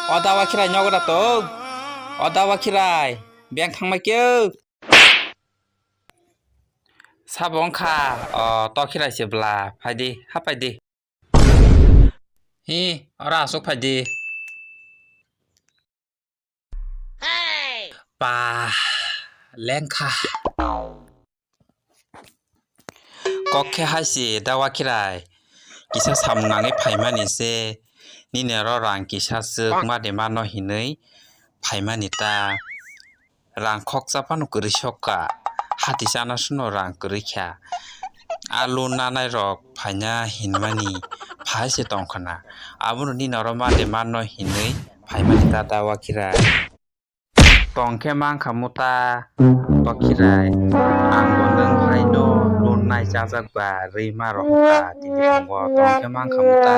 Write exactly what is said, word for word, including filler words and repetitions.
O Dawa Khirai nogo da tong. O Dawa Khirai, beng thangma keu. Sabo wngkha, o, Tokhirai se bla, phaidi, hapaidi. Hi, ora asuk phaidi. Pa, lengkha. Kok khe hai se Dawa Khirai, kisa samung nangwi phaimani se, nini oro rang kisa swk ma de mano hinwi phaimani ta. Rang khoksa phano kwrwi sokha, hati chana suno rang kwrwi kha. A loan nanai rok phaina hinmani phai se tongkhana. Abono nini oro ma de mano hinwi phaimani ta Dawa Khirai. Tongkhe mankha muta Tokhirai. Ang bo nwng haino loan nai chajak ba rwi ma rohorkha tini phungo. Tongkhe mankha muta.